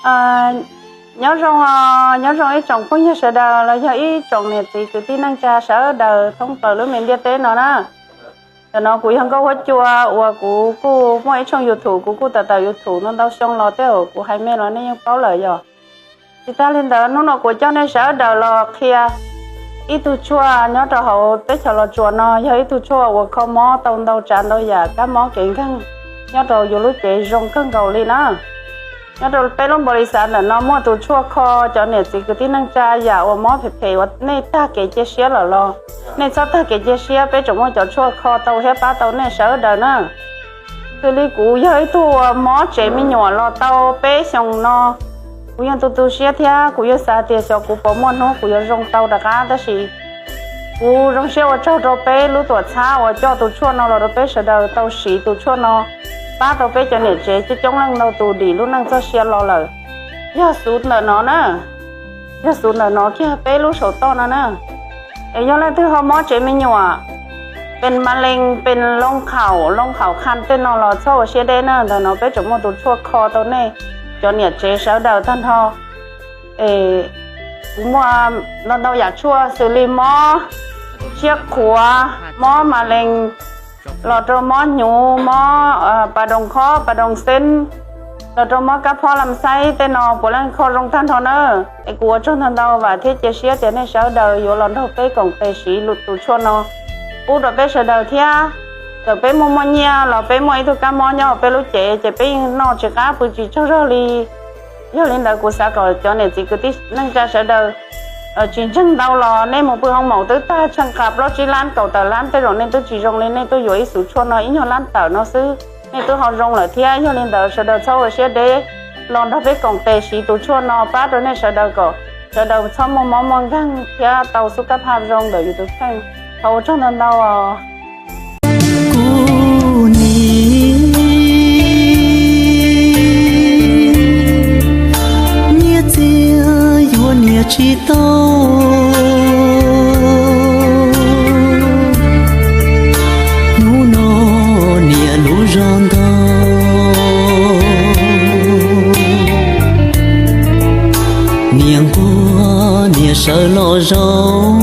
Nyob zoo, nyob zoo ib tsoom phooj ywg sawv daws los yog ib tsoom niam txiv kwv tij neej tsa sawv daws thoob plaws lub me ntiaj teb no na. Ntawm no kuv yog Nkauj Huab Cua uas kuv kuj muaj ib tshooj YouTube, kuv kuj tawm tawm YouTube no ntau xyoo los tej uas kuv hais me los nej yeej paub lawm yog. Tsis tag li ntawd hnub no kuv coj nej sawv daws los qhia ib tug tshuaj nyob rau hauv teb chaws Los Tsuas no, yog ib tug tshuaj uas kho mob tau ntau tsav ntau yam kab mob kev nkeeg nyob rau yus lub cev zoo kawg nkaus li na. Nyob rau peb lub npaus lis xav ntawm no muaj tus tshuaj kho cov niam txiv kwv tij neej tsa yam uas mob phem phem uas nej tag kev cia siab lawm los nej txhob tag kev cia siab, peb tseem muaj cov tshuaj kho tau thiab pab tau nej sawv daws na. Xws li kuv yog ib tug uas mob tsev me nyuam los tau peb xyoos no, kuv yeej tu tu siab thiab kuv yeej xav tias xyov kuv puas muaj hnub kuv yuav zoo tau rov qab, tab sis kuv zoo siab ua tsaug rau peb lub tuam txhab uas coj tus tshuaj no los rau peb sawv daws tau siv tus tshuaj no, pab tau peb cov niam tsev coob coob leej ntau tus dim lub neej txoj sia los lawm. Yog xuv ntawm no na, yog xuv ntawm no kiag peb lub saum toj no na. Es yog leej twg ho mob tsev me nyuam, pes mas lees, pes loo khaum, loo khaum khaj tej no los txhob ua siab deb na, ntawm no peb tseem muaj tus tshuaj kho tau nej cov niam tsev sawv daws tag nrho. Es kuv muaj ntau ntau yam tshuaj xws li mob siab qhuav, mob mas lees, los rau mob hnyuv, mob pas doos khob, pas doos xeeb, los rau mob kab phob lam xaib tej no puav leej kho zoo tag nrho na. Es kuv ua tsaug ntau ntau vam thiab cia siab tias nej sawv daws yuav los nrog peb koom tes siv tus tshuaj no pub rau peb sawv daws thiab. Txawm peb muaj muaj nyiaj los peb muaj ib tug kab mob nyob hauv peb lub cev ces peb yeej noj tsis qab pw tsis tsaug zog li. Yog li ntawd kuv xav kom cov niam txiv kwv tij neej tsa sawv daws tsis ntseeg ntau los nej mus pw hoo maum twb tag tsheej qas plaub tsib lab kaum tawm lab tej zaum nej twb tsis zoo li, nej tuaj yuav ib xuv tshuaj no ib nyuag lab tawm no xwb nej twb ho zoo lawm thiab. Yog li ntawd sawv daws txhob ua siab deb, los nrog peb koom tes siv tus tshuaj no pab rau nej sawv daws kom sawv daws txhob muaj mob muaj nkeeg thiab tau xub kab phaj zoo ntawm yus tus kheej. Thov ua tsaug ntau ntau os. Kuv nim nyiaj txiag yuav niam tsis tau, hnub no niam lub zog ntau, niam nquag niam sawv los zaum.